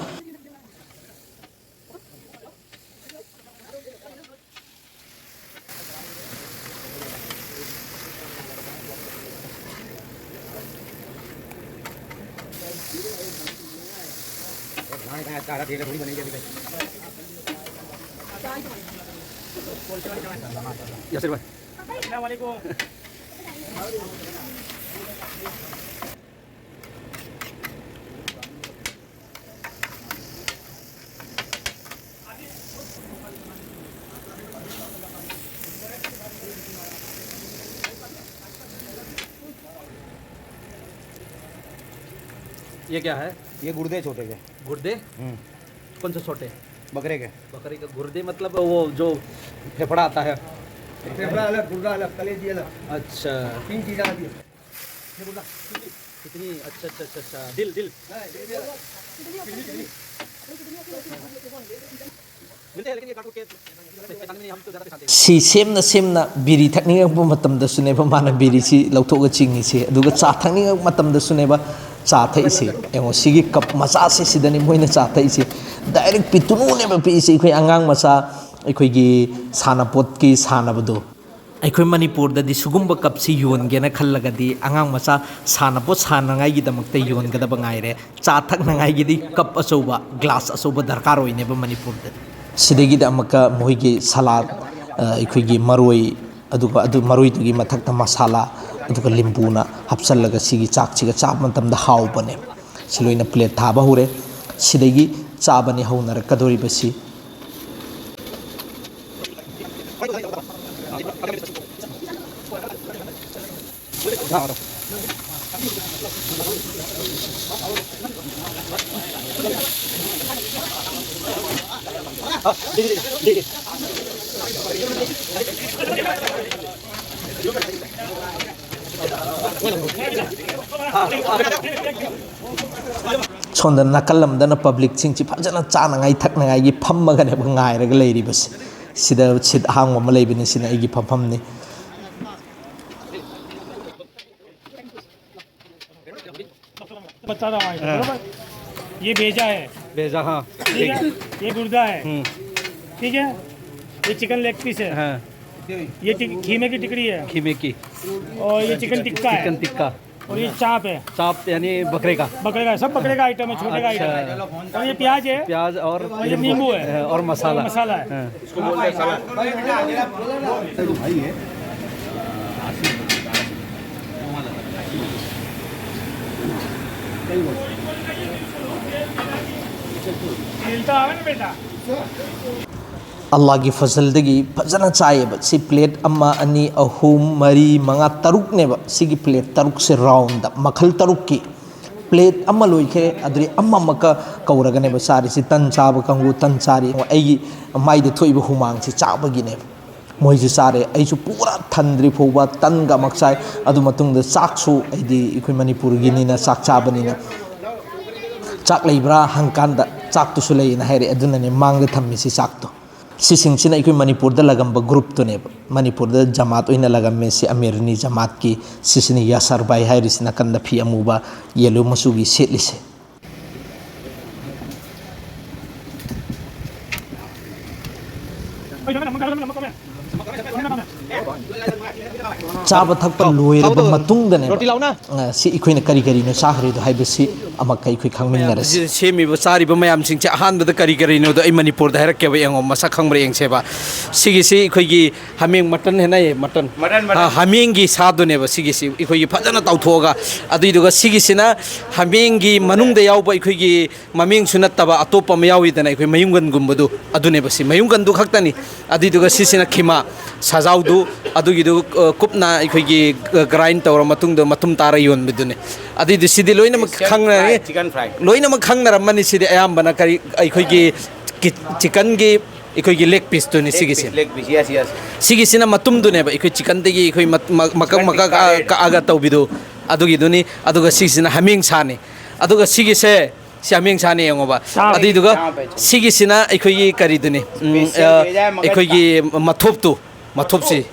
ये क्या है? ये गुर्दे छोटे के। गुर्दे? हम्म। कौन से छोटे? बकरे के। बकरे के गुर्दे मतलब वो जो फेफड़ा आता है? फेफड़ा अलग, गुर्दा अलग, कलेजी अलग। अच्छा। तीन चीज़ें आती है। ये गुर्दा, किडनी। किडनी, अच्छा, अच्छा, अच्छा, अच्छा। दिल, दिल। हाँ, दिल भी अलग। मिलते हैं, लेकिन ये काटो के ꯁꯤ ꯁꯦꯝꯅ ꯁꯦꯝꯅ ꯕꯤꯔꯤ ꯊꯛꯅꯤꯡꯉꯛꯄ ꯃꯇꯝꯗꯁꯨꯅꯦꯕ ꯃꯥꯅ ꯕꯤꯔꯤꯁꯤ ꯂꯧꯊꯣꯛꯑꯒ ꯆꯤꯡꯉꯤꯁꯦ, ꯑꯗꯨꯒ ꯆꯥ ꯊꯛꯅꯤꯡꯉꯛꯄ ꯃꯇꯝꯗꯁꯨꯅꯦꯕ ꯆꯥ ꯊꯛꯏꯁꯦ꯫ ꯌꯦꯡꯉꯣ, ꯁꯤꯒꯤ ꯀꯞ ꯃꯆꯥꯁꯦ ꯁꯤꯗꯅꯤ ꯃꯣꯏꯅ ꯆꯥ ꯊꯛꯏꯁꯦ꯫ ꯗꯥꯏꯔꯦꯛ ꯄꯤꯇꯨꯅꯨꯅꯦꯕ ꯄꯤꯛꯏꯁꯦ, ꯑꯩꯈꯣꯏ ꯑꯉꯥꯡ ꯃꯆꯥ, ꯑꯩꯈꯣꯏꯒꯤ ꯁꯥꯟꯅꯄꯣꯠꯀꯤ ꯁꯥꯟꯅꯕꯗꯣ꯫ ꯑꯩꯈꯣꯏ ꯃꯅꯤꯄꯨꯔꯗꯗꯤ ꯁꯤꯒꯨꯝꯕ ꯀꯞꯁꯤ ꯌꯣꯟꯒꯦꯅ ꯈꯜꯂꯒꯗꯤ ꯑꯉꯥꯡ ꯃꯆꯥ ꯁꯥꯟꯅꯄꯣꯠ ꯁꯥꯟꯅꯉꯥꯏꯒꯤꯗꯃꯛꯇ ꯌꯣꯟꯒꯗꯕ ꯉꯥꯏꯔꯦ꯫ ꯆꯥ ꯊꯛꯅꯉꯥꯏꯒꯤꯗꯤ ꯀꯞ ꯑꯆꯧꯕ, ꯒ꯭ꯂꯥꯁ ꯑꯆꯧꯕ ꯗꯔꯀꯥꯔ ꯑꯣꯏꯅꯦꯕ ꯃꯅꯤꯄꯨꯔꯗꯗꯤ꯫ ꯁꯤꯗꯒꯤꯗꯤ ꯑꯃꯨꯛꯀ ꯃꯣꯏꯒꯤ ꯁꯂꯥꯗ, ꯑ, ꯑꯩꯈꯣꯏꯒꯤ ꯃꯔꯣꯏ, ꯑꯗꯨꯒ ꯑꯗꯨ ꯃꯔꯣꯏꯗꯨꯒꯤ ꯃꯊꯛꯇ ꯃꯁꯥꯂꯥ, ꯑꯗꯨꯒ ꯂꯤꯝꯕꯨꯅ ꯍꯥꯞꯆꯜꯂꯒ ꯁꯤꯒꯤ ꯆꯥꯛꯁꯤꯒ ꯆꯥꯕ ꯃꯇꯝꯗ ꯍꯥꯎꯕꯅꯦ꯫ ꯁꯤ ꯂꯣꯏꯅ ꯄ꯭ꯂꯦꯠ ꯊꯥꯕ ꯍꯧꯔꯦ꯫ ꯁꯤꯗꯒꯤ ꯆꯥꯕꯅꯤ ꯍꯧꯅꯔꯛꯀꯗꯧꯔꯤꯕꯁꯤ꯫ ꯁꯣꯝꯗ ꯅꯥꯀꯜ ꯑꯃꯗꯅ ꯄꯕ꯭ꯂꯤꯛꯁꯤꯡꯁꯤ ꯐꯖꯅ ꯆꯥꯅꯉꯥꯏ ꯊꯛꯅꯉꯥꯏꯒꯤ ꯐꯝꯃꯒꯅꯦꯕ ꯉꯥꯏꯔꯒ ꯂꯩꯔꯤꯕꯁꯦ꯫ ꯁꯤꯗ ꯁꯤꯠ ꯑꯍꯥꯡꯕ ꯑꯃ ꯂꯩꯕꯅꯤ, ꯁꯤꯅ ꯑꯩꯒꯤ ꯐꯝꯐꯝꯅꯤ꯫ बता रहा हूँ आपको, हाँ। बरोबर? ये भेजा है। भेजा, हाँ। ठीक है? ये गुर्दा है। हम्म। ठीक है? ये चिकन लेग पीस है। हाँ। ये टिक-, खीमे की टिकड़ी है। खीमे की। और ये चिकन टिक्का है। चिकन टिक्का। और ये चाप है। चाप यानी बकरे का? बकरे का, सब बकरे का आइटम है, छोटे का आइटम है। अच्छा। और ये प्याज है। प्याज और और ये नींबू है। हाँ, और मसाला। और मसाला है। हाँ। ꯑꯜꯂꯥꯒꯤ ꯐꯖꯜꯗꯒꯤ ꯐꯖꯅ ꯆꯥꯏꯌꯦꯕ꯫ ꯁꯤ ꯄ꯭ꯂꯦꯠ ꯑꯃ, ꯑꯅꯤ, ꯑꯍꯨꯝ, ꯃꯔꯤ, ꯃꯉꯥ, ꯇꯔꯨꯛꯅꯦꯕ꯫ ꯁꯤꯒꯤ ꯄ꯭ꯂꯦꯠ ꯇꯔꯨꯛꯁꯦ ꯔꯥꯎꯟꯗ ꯃꯈꯜ ꯇꯔꯨꯛꯀꯤ ꯄ꯭ꯂꯦꯠ ꯑꯃ ꯂꯣꯏꯈ꯭ꯔꯦ꯫ ꯑꯗꯨꯗꯤ ꯑꯃꯃꯛꯀ ꯀꯧꯔꯒꯅꯦꯕ ꯆꯥꯔꯤꯁꯤ꯫ ꯇꯟ ꯆꯥꯕ ꯀꯥꯡꯕꯨ ꯇꯟ ꯆꯥꯔꯤ꯫ ꯑꯩꯒꯤ ꯃꯥꯏꯗ ꯊꯣꯛꯏꯕ ꯍꯨꯃꯥꯡꯁꯤ ꯆꯥꯕꯒꯤꯅꯦꯕ꯫ ꯃꯣꯏꯁꯨ ꯆꯥꯔꯦ꯫ ꯑꯩꯁꯨ ꯄꯨꯔꯥ ꯊꯟꯗ꯭ꯔꯤ ꯐꯥꯎꯕ ꯇꯟꯒ ꯑꯃꯨꯛ ꯆꯥꯏ꯫ ꯑꯗꯨ ꯃꯇꯨꯡꯗ ꯆꯥꯛꯁꯨ, ꯑꯩꯗꯤ ꯑꯩꯈꯣꯏ ꯃꯅꯤꯄꯨꯔꯒꯤꯅꯤꯅ, ꯆꯥꯛ ꯆꯥꯕꯅꯤꯅ, "ꯆꯥꯛ ꯂꯩꯕ꯭ꯔꯥ?" ꯍꯪꯀꯥꯟꯗ, "ꯆꯥꯛꯇꯨꯁꯨ ꯂꯩꯌꯦꯅ" ꯍꯥꯏꯔꯛꯑꯦ꯫ ꯑꯗꯨꯅꯅꯦ ꯃꯥꯡꯗ ꯊꯝꯃꯤꯁꯤ ꯆꯥꯛꯇꯣ꯫ ꯁꯤꯁꯤꯡꯁꯤꯅ ꯑꯩꯈꯣꯏ ꯃꯅꯤꯄꯨꯔꯗ ꯂꯒꯝꯕ ꯒ꯭ꯔꯨꯞꯇꯨꯅꯦꯕ꯫ ꯃꯅꯤꯄꯨꯔꯗ ꯖꯃꯥꯠ ꯑꯣꯏꯅ ꯂꯒꯝꯃꯦ꯫ ꯁꯤ ꯑꯃꯤꯔꯅꯤ ꯖꯃꯥꯠꯀꯤ꯫ ꯁꯤꯁꯤꯅ ꯌꯥꯁꯔ ꯕꯥꯏ ꯍꯥꯏꯔꯤꯁꯤ, ꯅꯥꯀꯟꯗ ꯐꯤ ꯑꯃꯨꯕ, ꯌꯦꯜꯂꯣ ꯃꯆꯨꯒꯤ ꯁꯦꯠꯂꯤꯁꯦ꯫ ꯆꯥꯕ ꯊꯛꯄ ꯂꯣꯏꯔꯕ ꯃꯇꯨꯡꯗꯅꯦꯕ, ꯔꯣꯇꯤ ꯂꯥꯎꯅ꯫ ꯑ, ꯁꯤ ꯑꯩꯈꯣꯏꯅ ꯀꯔꯤ ꯀꯔꯤꯅꯣ ꯆꯥꯈ꯭ꯔꯤꯗꯣ ꯍꯥꯏꯕꯁꯤ ꯑꯃꯨꯛꯀ ꯑꯩꯈꯣꯏ ꯈꯪꯃꯤꯟꯅꯔꯁꯤ꯫ ꯁꯤ ꯁꯦꯝꯃꯤꯕ, ꯆꯥꯔꯤꯕ ꯃꯌꯥꯝꯁꯤꯡꯁꯦ ꯑꯍꯥꯟꯕꯗ ꯀꯔꯤ ꯀꯔꯤꯅꯣꯗꯣ ꯑꯩ ꯃꯅꯤꯄꯨꯔꯗ ꯍꯥꯏꯔꯛꯀꯦꯕ, ꯌꯦꯡꯉꯣ, ꯃꯁꯛ ꯈꯪꯕ꯭ꯔꯥ ꯌꯦꯡꯁꯦꯕ꯫ ꯁꯤꯒꯤꯁꯤ ꯑꯩꯈꯣꯏꯒꯤ ꯍꯥꯃꯦꯡ ꯃꯇꯟ ꯍꯥꯏꯅꯩꯌꯦ, ꯃꯇꯟ꯫ ꯃꯇꯟ, ꯃꯇꯟ꯫ ꯑ, ꯍꯥꯃꯦꯡꯒꯤ ꯁꯥꯗꯨꯅꯦꯕ ꯁꯤꯒꯤꯁꯤ, ꯑꯩꯈꯣꯏꯒꯤ ꯐꯖꯅ ꯇꯥꯎꯊꯣꯛꯑꯒ꯫ ꯑꯗꯨꯏꯗꯨꯒ ꯁꯤꯒꯤꯁꯤꯅ ꯍꯥꯃꯦꯡꯒꯤ ꯃꯅꯨꯡꯗ ꯌꯥꯎꯕ ꯑꯩꯈꯣꯏꯒꯤ ꯃꯃꯤꯡꯁꯨ ꯅꯠꯇꯕ ꯑꯇꯣꯞꯄ ꯑꯃ ꯌꯥꯎꯋꯤꯗꯅ, ꯑꯩꯈꯣꯏ ꯃꯌꯨꯡꯒꯟꯒꯨꯝꯕꯗꯨ, ꯑꯗꯨꯅꯦꯕ ꯁꯤ꯫ ꯃꯌꯨꯡꯒꯟꯗꯨ ꯈꯛꯇꯅꯤ꯫ ꯑꯗꯨꯏꯗꯨꯒ ꯁꯤꯁꯤꯅ ꯈꯤꯃꯥ, ꯁꯖꯥꯎꯗꯨ, ꯑꯗꯨꯒꯤꯗꯨ, ꯑ, ꯀꯨꯞꯅ ꯑꯩꯈꯣꯏꯒꯤ, ꯑ, ꯒ꯭ꯔꯥꯏꯟ ꯇꯧꯔ ꯃꯇꯨꯡꯗ ꯃꯇꯨꯝ ꯇꯥꯔ ꯌꯣꯟꯕꯗꯨꯅꯤ꯫ ꯑꯗꯨꯏꯗꯨ ꯁꯤꯗꯤ ꯂꯣꯏꯅꯃꯛ ꯈꯪꯅꯔꯦ꯫ Chicken fry. ꯂꯣꯏꯅꯃꯛ ꯈꯪꯅꯔꯝꯃꯅꯤ ꯁꯤꯗꯤ ꯑꯌꯥꯝꯕꯅ꯫ ꯀꯔꯤ, ꯑꯩꯈꯣꯏꯒꯤ ꯀꯤ-, ꯆꯤꯀꯟꯒꯤ ꯑꯩꯈꯣꯏꯒꯤ leg piece ꯇꯨꯅꯤ ꯁꯤꯒꯤꯁꯦ꯫ Leg piece, yes, yes. ꯁꯤꯒꯤꯁꯤꯅ ꯃꯇꯨꯝꯗꯨꯅꯦꯕ, ꯑꯩꯈꯣꯏ chicken ꯗꯒꯤ ꯑꯩꯈꯣꯏ ꯃ- ꯃ- ꯃꯀꯛ ꯃꯀꯛ ꯀꯛꯑ- ꯀꯛꯑꯒ ꯇꯧꯕꯤꯗꯨ, ꯑꯗꯨꯒꯤꯗꯨꯅꯤ꯫ ꯑꯗꯨꯒ ꯁꯤꯁꯤꯅ ꯍꯥꯃꯦꯡ ꯁꯥꯅꯤ꯫ ꯑꯗꯨꯒ ꯁꯤꯒꯤꯁꯦ, ꯁꯤ ꯍꯥꯃꯦꯡ ꯁꯥꯅꯤ ꯌꯦꯡꯉꯣꯕ꯫ ꯆꯥꯎ꯫ ꯑꯗꯨꯏꯗꯨꯒ ꯆꯥꯎ, ꯆꯥꯎ꯫ ꯁꯤꯒꯤꯁꯤꯅ ꯑꯩꯈꯣꯏꯒꯤ ꯀꯔꯤꯗꯨꯅꯤ, ꯎꯝ, Special ꯑ, ꯂꯩꯔꯦ, ꯃꯈꯟ ꯑꯩꯈꯣꯏꯒꯤ ꯃꯊꯣꯞꯇꯨ, ꯃꯊꯣꯞꯁꯤ꯫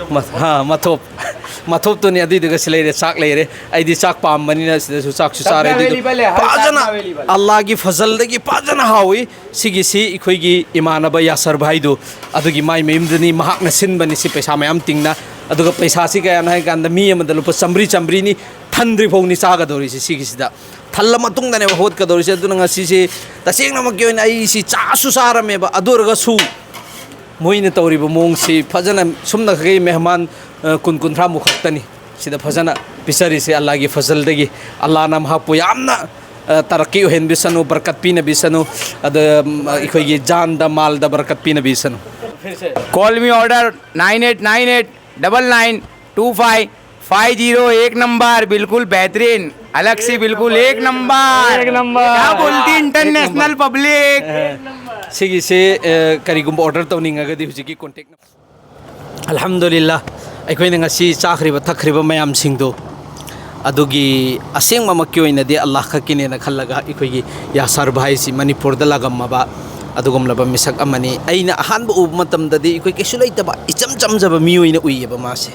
ꯃ- ꯍꯥ, ꯃꯊꯣꯞ꯫ ꯃꯊꯣꯞꯇꯨꯅꯤ꯫ ꯑꯗꯨꯏꯗꯨꯒ ꯁꯤ ꯂꯩꯔꯦ, ꯆꯥꯛ ꯂꯩꯔꯦ꯫ ꯑꯩꯗꯤ ꯆꯥꯛ ꯄꯥꯝꯕꯅꯤꯅ ꯁꯤꯗꯁꯨ ꯆꯥꯛꯁꯨ ꯆꯥꯔꯦ꯫ ꯆꯥꯛꯅ ꯑꯗꯨꯏꯗꯨ available ꯂꯩ, ꯍꯥꯏ, ꯐꯖꯅ ꯆꯥꯛꯅ available꯫ ꯑꯜꯂꯥꯒꯤ ꯐꯖꯜꯗꯒꯤ ꯐꯖꯅ ꯍꯥꯎꯏ꯫ ꯁꯤꯒꯤꯁꯤ ꯑꯩꯈꯣꯏꯒꯤ ꯏꯃꯥꯟꯅꯕ ꯌꯥꯁꯔ ꯚꯥꯏꯗꯨ, ꯑꯗꯨꯒꯤ ꯃꯥꯏ ꯃꯌꯨꯝꯗꯅꯤ, ꯃꯍꯥꯛꯅ ꯁꯤꯟꯕꯅꯤ ꯁꯤ ꯄꯩꯁꯥ ꯃꯌꯥꯝ ꯇꯤꯡꯅ꯫ ꯑꯗꯨꯒ ꯄꯩꯁꯥꯁꯤ ꯀꯌꯥꯅꯣ ꯍꯥꯏ ꯀꯥꯟꯗ ꯃꯤ ꯑꯃꯗ ꯂꯨꯄꯥ ꯆꯥꯝꯃꯔꯤ, ꯆꯥꯝꯃꯔꯤꯅꯤ, ꯊꯟꯗ꯭ꯔꯤ ꯐꯥꯎꯅꯤ ꯆꯥꯒꯗꯧꯔꯤꯁꯤ ꯁꯤꯒꯤꯁꯤꯗ꯫ ꯊꯜꯂ ꯃꯇꯨꯡꯗꯅꯦꯕ ꯍꯧꯒꯠꯀꯗꯧꯔꯤꯁꯦ꯫ ꯑꯗꯨꯅ ꯉꯁꯤꯁꯦ ꯇꯁꯦꯡꯅꯃꯛꯀꯤ ꯑꯣꯏꯅ ꯑꯩꯁꯤ ꯆꯥꯁꯨ ꯆꯥꯔꯝꯃꯦꯕ, ꯑꯗꯨ ꯑꯣꯏꯔꯒꯁꯨ ꯃꯣꯏꯅ ꯇꯧꯔꯤꯕ ꯃꯑꯣꯡꯁꯤ ꯐꯖꯅ ꯁꯨꯝꯅꯈꯩ ꯃꯦꯍꯃꯥꯟ, ꯑ, ꯀꯨꯟ, ꯀꯨꯟꯊ꯭ꯔꯥꯃꯨꯛ ꯈꯛꯇꯅꯤ ꯁꯤꯗ ꯐꯖꯅ ꯄꯤꯖꯔꯤꯁꯦ꯫ ꯑꯜꯂꯥꯒꯤ ꯐꯖꯜꯗꯒꯤ ꯑꯜꯂꯥꯅ ꯃꯍꯥꯛꯄꯨ ꯌꯥꯝꯅ, ꯑ, ꯇꯔꯛꯀꯤ ꯑꯣꯏꯍꯟꯕꯤꯁꯅꯨ, ꯕꯔꯀꯠ ꯄꯤꯅꯕꯤꯁꯅꯨ꯫ ꯑꯗ, ꯎꯝ, ꯑꯩꯈꯣꯏꯒꯤ ꯖꯥꯟꯗ ꯃꯥꯜꯗ ꯕꯔꯀꯠ ꯄꯤꯅꯕꯤꯁꯅꯨ꯫ Call me order nine eight nine eight double nine two five five zero. एक नंबर, बिल्कुल बेहतरीन, अलग सी, बिल्कुल एक नंबर। एक नंबर। क्या बोलती इंटरनेशनल पब्लिक? ꯁꯤꯒꯤꯁꯦ, ꯑ, ꯀꯔꯤꯒꯨꯝꯕ order ꯇꯧꯅꯤꯡꯉꯒꯗꯤ ꯍꯧꯖꯤꯛꯀꯤ contact ꯑꯜꯍꯝꯗꯨꯂꯤꯜꯂꯥ, ꯑꯩꯈꯣꯏꯅ ꯉꯁꯤ ꯆꯥꯈ꯭ꯔꯤꯕ ꯊꯛꯈ꯭ꯔꯤꯕ ꯃꯌꯥꯝꯁꯤꯡꯗꯣ, ꯑꯗꯨꯒꯤ ꯑꯁꯦꯡꯕꯃꯛꯀꯤ ꯑꯣꯏꯅꯗꯤ ꯑꯜꯂꯥꯍ ꯈꯛꯀꯤꯅꯦꯅ ꯈꯜꯂꯒ, ꯑꯩꯈꯣꯏꯒꯤ ꯌꯥꯁꯔ ꯚꯥꯏꯁꯤ ꯃꯅꯤꯄꯨꯔꯗ ꯂꯥꯛꯂꯝꯃꯕ ꯑꯗꯨꯒꯨꯝꯂꯕ ꯃꯤꯁꯛ ꯑꯃꯅꯤ꯫ ꯑꯩꯅ ꯑꯍꯥꯟꯕ ꯎꯕ ꯃꯇꯝꯗꯗꯤ ꯑꯩꯈꯣꯏ ꯀꯩꯁꯨ ꯂꯩꯇꯕ ꯏꯆꯝ ꯆꯝꯖꯕ ꯃꯤꯑꯣꯏꯅ ꯎꯏꯌꯦꯕ ꯃꯥꯁꯦ꯫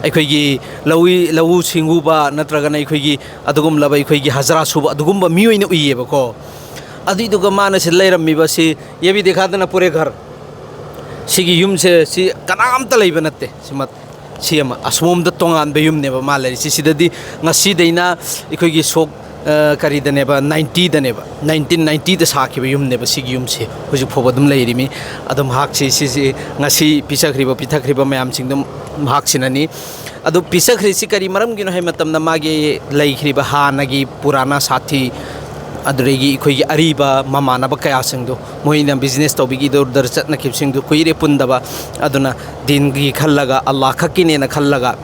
ꯑꯩꯈꯣꯏꯒꯤ ꯂꯧꯏ-, ꯂꯧꯎ ꯁꯤꯡꯎꯕ ꯅꯠꯇ꯭ꯔꯒꯅ ꯑꯩꯈꯣꯏꯒꯤ ꯑꯗꯨꯒꯨꯝꯂꯕ ꯑꯩꯈꯣꯏꯒꯤ ꯍꯖꯔꯥ ꯁꯨꯕ ꯑꯗꯨꯒꯨꯝꯕ ꯃꯤꯑꯣꯏꯅ ꯎꯏꯌꯦꯕꯀꯣ꯫ ꯑꯗꯨꯏꯗꯨꯒ ꯃꯥꯅ ꯁꯤꯗ ꯂꯩꯔꯝꯃꯤꯕꯁꯤ, "ये भी दिखा देना पूरे घर", ꯁꯤꯒꯤ ꯌꯨꯝꯁꯦ ꯁꯤ ꯀꯅꯥꯝꯇ ꯂꯩꯕ ꯅꯠꯇꯦ꯫ ꯁꯤꯃ-, ꯁꯤ ꯑꯃ ꯑꯁꯣꯝꯗ ꯇꯣꯉꯥꯟꯕ ꯌꯨꯝꯅꯦꯕ ꯃꯥ ꯂꯩꯔꯤꯁꯤ꯫ ꯁꯤꯗꯗꯤ ꯉꯁꯤꯗꯩꯅ ꯑꯩꯈꯣꯏꯒꯤ ꯁꯣꯛ, ꯑ, ꯀꯔꯤꯗꯅꯦꯕ, ꯅꯥꯏꯟꯇꯤꯗꯅꯦꯕ, ꯅꯥꯏꯟꯇꯤꯟ ꯅꯥꯏꯟꯇꯤꯗ ꯁꯥꯈꯤꯕ ꯌꯨꯝꯅꯦꯕ ꯁꯤꯒꯤ ꯌꯨꯝꯁꯦ꯫ ꯍꯧꯖꯤꯛ ꯐꯥꯎꯕ ꯑꯗꯨꯝ ꯂꯩꯔꯤꯃꯤ꯫ ꯑꯗꯣ ꯃꯍꯥꯛꯁꯤ ꯁꯤꯁꯤ ꯉꯁꯤ ꯄꯤꯖꯈ꯭ꯔꯤꯕ ꯄꯤꯊꯛꯈ꯭ꯔꯤꯕ ꯃꯌꯥꯝꯁꯤꯡꯗꯣ ꯃꯍꯥꯛꯁꯤꯅꯅꯤ꯫ ꯑꯗꯣ ꯄꯤꯖꯈ꯭ꯔꯤꯁꯤ ꯀꯔꯤ ꯃꯔꯝꯒꯤꯅꯣ ꯍꯥꯏꯕ ꯃꯇꯝꯗ, ꯃꯥꯒꯤ ꯂꯩꯈ꯭ꯔꯤꯕ ꯍꯥꯟꯅꯒꯤ ꯄꯨꯔꯥꯅꯥ ꯁꯥꯊꯤ, ꯑꯗꯨꯗꯒꯤ ꯑꯩꯈꯣꯏꯒꯤ ꯑꯔꯤꯕ ꯃꯃꯥꯟꯅꯕ ꯀꯌꯥꯁꯤꯡꯗꯣ, ꯃꯣꯏꯅ business ꯇꯧꯕꯤꯒꯤ ꯗꯨꯔ ꯗꯔ ꯆꯠꯅꯈꯤꯕꯁꯤꯡꯗꯣ ꯀꯨꯏꯔꯦ ꯄꯨꯟꯗꯕ꯫ ꯑꯗꯨꯅ ꯗꯤꯟꯒꯤ ꯈꯜꯂꯒ, ꯑꯜꯂꯥꯍ ꯈꯛꯀꯤꯅꯦꯅ ꯈꯜꯂꯒ,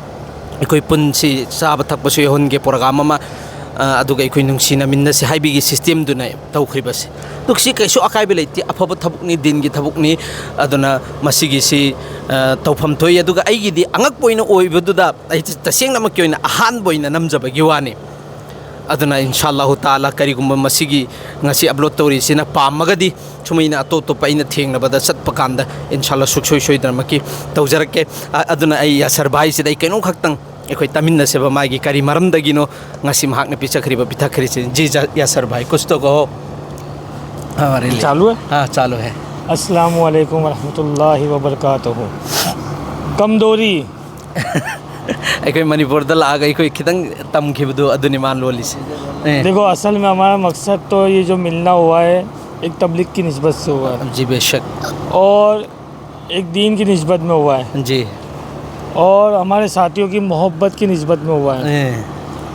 ꯑꯩꯈꯣꯏ ꯄꯨꯟꯁꯤ ꯆꯥꯕ ꯊꯛꯄꯁꯨ ꯌꯥꯎꯍꯟꯒꯦ, program ꯑꯃ, ꯑ, ꯑꯗꯨꯒ ꯑꯩꯈꯣꯏ ꯅꯨꯡꯁꯤꯅꯃꯤꯟꯅꯁꯤ ꯍꯥꯏꯕꯒꯤ system ꯗꯨꯅ ꯇꯧꯈ꯭ꯔꯤꯕꯁꯤ꯫ ꯑꯗꯨ ꯁꯤ ꯀꯩꯁꯨ ꯑꯀꯥꯏꯕ ꯂꯩꯇꯦ, ꯑꯐꯕ ꯊꯕꯛꯅꯤ, ꯗꯤꯟꯒꯤ ꯊꯕꯛꯅꯤ꯫ ꯑꯗꯨꯅ ꯃꯁꯤꯒꯤꯁꯤ, ꯑ, ꯇꯧꯐꯝ ꯊꯣꯛꯏ꯫ ꯑꯗꯨꯒ ꯑꯩꯒꯤꯗꯤ ꯑꯉꯛꯄ ꯑꯣꯏꯅ ꯑꯣꯏꯕꯗꯨꯗ ꯑꯩ ꯇꯁꯦꯡꯅꯃꯛꯀꯤ ꯑꯣꯏꯅ ꯑꯍꯥꯟꯕ ꯑꯣꯏꯅ ꯅꯝꯖꯕꯒꯤ ꯋꯥꯅꯤ꯫ ꯑꯗꯨꯅ ꯏꯟꯁꯥ ꯑꯜꯂꯥꯍꯨ ꯇꯥꯂꯥ, ꯀꯔꯤꯒꯨꯝꯕ ꯃꯁꯤꯒꯤ ꯉꯁꯤ upload ꯇꯧꯔꯤꯁꯤꯅ ꯄꯥꯝꯃꯒꯗꯤ, ꯁꯨꯃꯥꯏꯅ ꯑꯇꯣꯞ ꯑꯇꯣꯞꯄ ꯑꯩꯅ ꯊꯦꯡꯅꯕꯗ ꯆꯠꯄ ꯀꯥꯟꯗ ꯏꯟꯁꯥ ꯑꯜꯂꯥ ꯁꯨꯡꯁꯣꯏ ꯁꯣꯏꯗꯅꯃꯛꯀꯤ ꯇꯧꯖꯔꯛꯀꯦ꯫ ꯑ-, ꯑꯗꯨꯅ ꯑꯩ ꯌꯥꯁꯔ ꯚꯥꯏꯁꯤꯗ ꯑꯩ ꯀꯩꯅꯣꯝꯈꯛꯇꯪ ꯑꯩꯈꯣꯏ ꯇꯥꯃꯤꯟꯅꯁꯦꯕ, ꯃꯥꯒꯤ ꯀꯔꯤ ꯃꯔꯝꯗꯒꯤꯅꯣ ꯉꯁꯤ ꯃꯍꯥꯛꯅ ꯄꯤꯖꯈ꯭ꯔꯤꯕ, ꯄꯤꯊꯛꯈ꯭ꯔꯤꯁꯦ꯫ ꯖꯤ ꯖ-, ꯌꯥꯁꯔ ꯚꯥꯏ, ꯀꯨꯁ ꯇꯣ ꯀꯍꯣ꯫ ꯍꯃꯥꯔꯦ ꯂꯤꯌꯦ꯫ ꯆꯥꯂꯨ ꯍꯦ? ꯍꯥ, ꯆꯥꯂꯨ ꯍꯦ꯫ ꯑꯁꯂꯥꯃꯨ ꯑꯂꯩꯀꯨꯝ ꯋꯔꯍꯃꯇꯨꯜꯂꯥꯍꯤ ꯋꯕꯔꯀꯥꯇꯨꯍꯨ꯫ ꯀꯝꯗꯧꯔꯤ? ꯑꯩꯈꯣꯏ ꯃꯅꯤꯄꯨꯔꯗ ꯂꯥꯛꯑꯒ ꯑꯩꯈꯣꯏ ꯈꯤꯇꯪ ꯇꯝꯈꯤꯕꯗꯣ ꯑꯗꯨꯅꯤ ꯃꯥꯅ ꯂꯣꯜꯂꯤꯁꯦ꯫ ꯑꯦ꯫ देखो, असल में हमारा मकसद तो ये जो मिलना हुआ है, एक तबलीग की नस्बत से हुआ है। जी, बेशक। और एक दीन की नस्बत में हुआ है। जी। और हमारे साथियों की मोहब्बत की नस्बत में हुआ है। ए।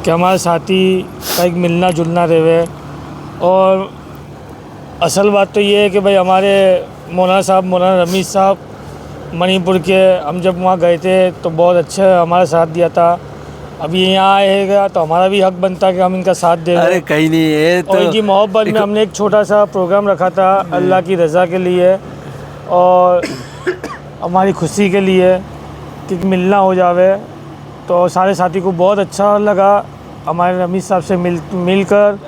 कि हमारे साथी का एक मिलना जुलना रहे। और असल बात तो ये है कि भाई, हमारे मौलाना साहब, मौलाना रमीज साहब मणिपुर के, हम जब वहाँ गए थे तो बहुत अच्छा हमारा साथ दिया था। अब ये यहाँ आएगा तो हमारा भी हक बनता है कि हम इनका साथ दें। अरे, कहीं नहीं, ये तो और इनकी मोहब्बत में एक हमने एक छोटा सा प्रोग्राम रखा था, हम्म। अल्लाह की रज़ा के लिए और हमारी खुशी के लिए, क्योंकि मिलना हो जावे। तो सारे साथी को बहुत अच्छा लगा हमारे रमीज साहब से मिल मिलकर।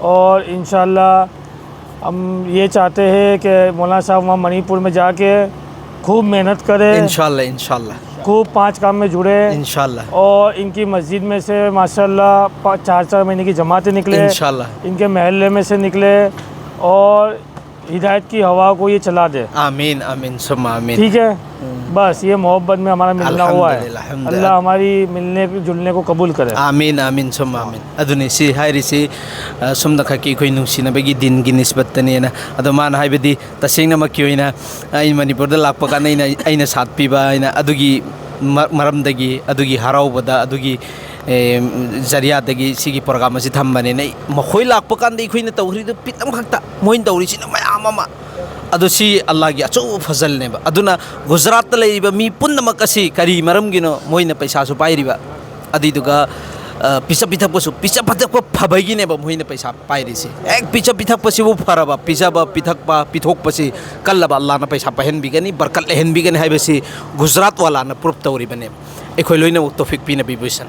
और इंशाल्लाह हम ये चाहते हैं कि मौलाना साहब वहाँ मणिपुर में जाके खूब मेहनत करें, इंशाल्लाह, इंशाल्लाह। खूब पांच काम में जुड़े, इंशाल्लाह। और इनकी मस्जिद में से माशाल्लाह पा-, चार चार महीने की जमातें निकले, इंशाल्लाह। इनके महल्ले में से निकले और हिदायत की हवा को ये चला दे। आमीन, आमीन, सुम्मा आमीन। ठीक है? हम्म। बस ये मोहब्बत में हमारा मिलना हुआ है। अल्हम्दुलिल्लाह, अल्हम्दुलिल्लाह। अल्लाह हमारी मिलने जुलने को कबूल करे। आमीन, आमीन, सुम्मा आमीन। ꯑꯗꯨꯅꯤ ꯁꯤ ꯍꯥꯏꯔꯤꯁꯤ, ꯑ, ꯁꯣꯝꯗ ꯈꯛꯀꯤ ꯑꯩꯈꯣꯏ ꯅꯨꯡꯁꯤꯅꯕꯒꯤ ꯗꯤꯟꯒꯤ ꯅꯤꯁꯕꯠꯇꯅꯦꯅ꯫ ꯑꯗꯣ ꯃꯥꯅ ꯍꯥꯏꯕꯗꯤ ꯇꯁꯦꯡꯅꯃꯛꯀꯤ ꯑꯣꯏꯅ ꯑꯩ ꯃꯅꯤꯄꯨꯔꯗ ꯂꯥꯛꯄ ꯀꯥꯟꯗ ꯑꯩꯅ, ꯑꯩꯅ ꯁꯥꯠ ꯄꯤꯕ ꯍꯥꯏꯅ ꯑꯗꯨꯒꯤ ꯃ-, ꯃꯔꯝꯗꯒꯤ, ꯑꯗꯨꯒꯤ ꯍꯔꯥꯎꯕꯗ, ꯑꯗꯨꯒꯤ ꯑꯦ, ꯖꯔꯤꯌꯥꯗꯒꯤ ꯁꯤꯒꯤ ꯄ꯭ꯔꯣꯒ꯭ꯔꯥꯝ ꯑꯁꯤ ꯊꯝꯕꯅꯤꯅ, ꯑꯩ, ꯃꯈꯣꯏ ꯂꯥꯛꯄ ꯀꯥꯟꯗ ꯑꯩꯈꯣꯏꯅ ꯇꯧꯔꯤꯗꯨ ꯕꯤꯠ ꯑꯃꯈꯛꯇ, ꯃꯣꯏꯅ ꯇꯧꯔꯤꯁꯤꯅ ꯃꯌꯥꯝ ꯑꯃ꯫ ꯑꯗꯨ ꯁꯤ ꯑꯜꯂꯥꯒꯤ ꯑꯆꯧꯕ ꯐꯖꯜꯅꯦꯕ꯫ ꯑꯗꯨꯅ ꯒꯨꯖꯔꯥꯠꯇ ꯂꯩꯔꯤꯕ ꯃꯤ ꯄꯨꯝꯅꯃꯛ ꯑꯁꯤ ꯀꯔꯤ ꯃꯔꯝꯒꯤꯅꯣ ꯃꯣꯏꯅ ꯄꯩꯁꯥꯁꯨ ꯄꯥꯏꯔꯤꯕ, ꯑꯗꯨꯏꯗꯨꯒ ꯑ, ꯄꯤꯖ ꯄꯤꯊꯛꯄꯁꯨ, ꯄꯤꯖ ꯄꯤꯊꯛꯄ ꯐꯕꯒꯤꯅꯦꯕ ꯃꯈꯣꯏꯅ ꯄꯩꯁꯥ ꯄꯥꯏꯔꯤꯁꯦ꯫ ꯍꯦꯛ ꯄꯤꯖ ꯄꯤꯊꯛꯄꯁꯤꯕꯨ ꯐꯔꯕ, ꯄꯤꯖꯕ ꯄꯤꯊꯛꯄ ꯄꯤꯊꯣꯛꯄꯁꯤ ꯀꯜꯂꯕ ꯑꯜꯂꯥꯅ ꯄꯩꯁꯥ ꯄꯥꯏꯍꯟꯕꯤꯒꯅꯤ, ꯕꯔꯀꯠ ꯂꯩꯍꯟꯕꯤꯒꯅꯤ ꯍꯥꯏꯕꯁꯤ ꯒꯨꯖꯔꯥꯠ ꯋꯥꯂꯥꯅ ꯄ꯭ꯔꯨꯞ ꯇꯧꯔꯤꯕꯅꯦꯕ꯫ ꯑꯩꯈꯣꯏ ꯂꯣꯏꯅꯃꯛ ꯇꯣꯐꯤꯛ ꯄꯤꯅꯕꯤꯕ ꯏꯁꯟ꯫